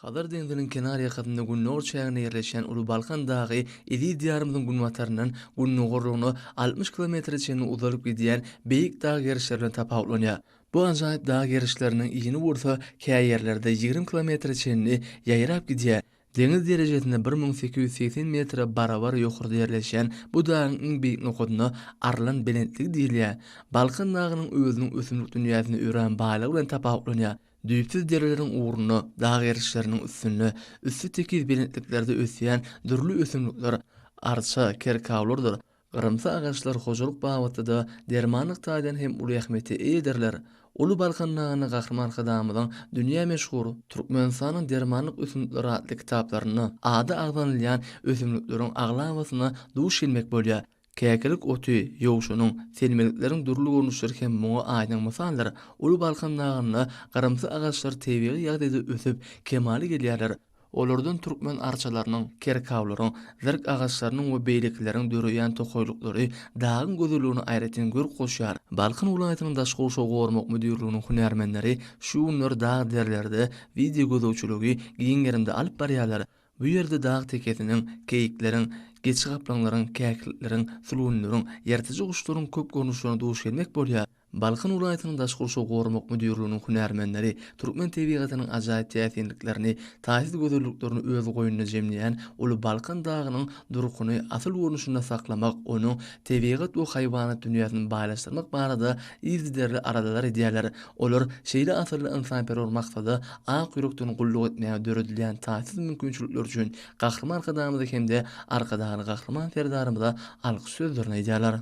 Hazar deňziniň kenar ýakasynda gündogar çäginde ýerleşýän Uly Balkan dagy eziz Diýarymyzyň günbataryndan gündogarlygyna 60 kilometre çenli uzalyp gidýän beýik dag gerişleri bilen tapawutlanýar. Bu ajaýyp dag gerişleriniň ini bolsa käýerlerde 20 kilometre çenli ýaýrap gidýär. Deňiz derejesinde 1880 metre barabar ýokarda ýerleşýän bu dagyň iň beýik nokadyna Arlan belentligi diýilýär. Balkan dagynyň özüniň ösümlik dünýäsinde örän baýlygy bilen tapawutlanýar. Düýpsüz dereleriň ugrunda, dag gerişleriniň üstünde, üsti tekiz belentliklerde ösýän dürli ösümlikler, arça, kerkawlardyr gyrymsy agaçlar hojalyk babatda-da, dermanlyk taýdan hem uly ähmiýete eýedirler. Uly Balkan dagynda Gahryman Arkadagymyzyň dünýä meşhur Türkmenistanyň dermanlyk ösümlikleri atly kitaplarynda ady agzanylýan ösümlikleriň aglabasyna duş gelmek bolýar. Käkilik oty, ýowşanyň, selmelikleriň dürli görnüşleri hem muňa aýdyň mysaldyr. Uly Balkan dagynda gyrymsy agaçlar tebigy ýagdaýda ösüp, kemala gelýärler. Olardan türkmen arçalarynyň, kerkawlaryň, zirk agaçlarynyň we beýlekileriň döreýän tokaýlyklary dagyň gözelligine aýratyn görk goşýar. Balkan welaýatynyň Daşky gurşawy goramak müdirliginiň hünärmenleri şu günler dag-derlerde wideogözegçiligi giň gerimde alyp barýarlar. Bu ýerde dag tekesiniň, keýikleriň, geçi gaplaňlaryň, käkilikleriň, sülgünleriň, ýyrtyjy guşlaryň köp görnüşlerine duş gelmek bolýar. Balkan welaýatynyň Daşky gurşawy goramak müdirliginiň hünärmenleri türkmen tebigatynyň ajaýyp täsinliklerini, taýsyz gözelliklerini öz goýnunda jemleýän uly Balkan dagynyň durkuny asyl görnüşinde saklamak, onuň tebigat we haýwanat dünýäsini baýlaşdyrmak barada yzygiderli aladalar edýärler. Olar şeýle asylly ynsanperwer maksada ak ýürekden gulluk etmäge döredilýän taýsyz mümkinçilikler üçin Gahryman Arkadagymyza hem-de Arkadagly Gahryman Serdarymyza alkyş sözlerini aýdýarlar.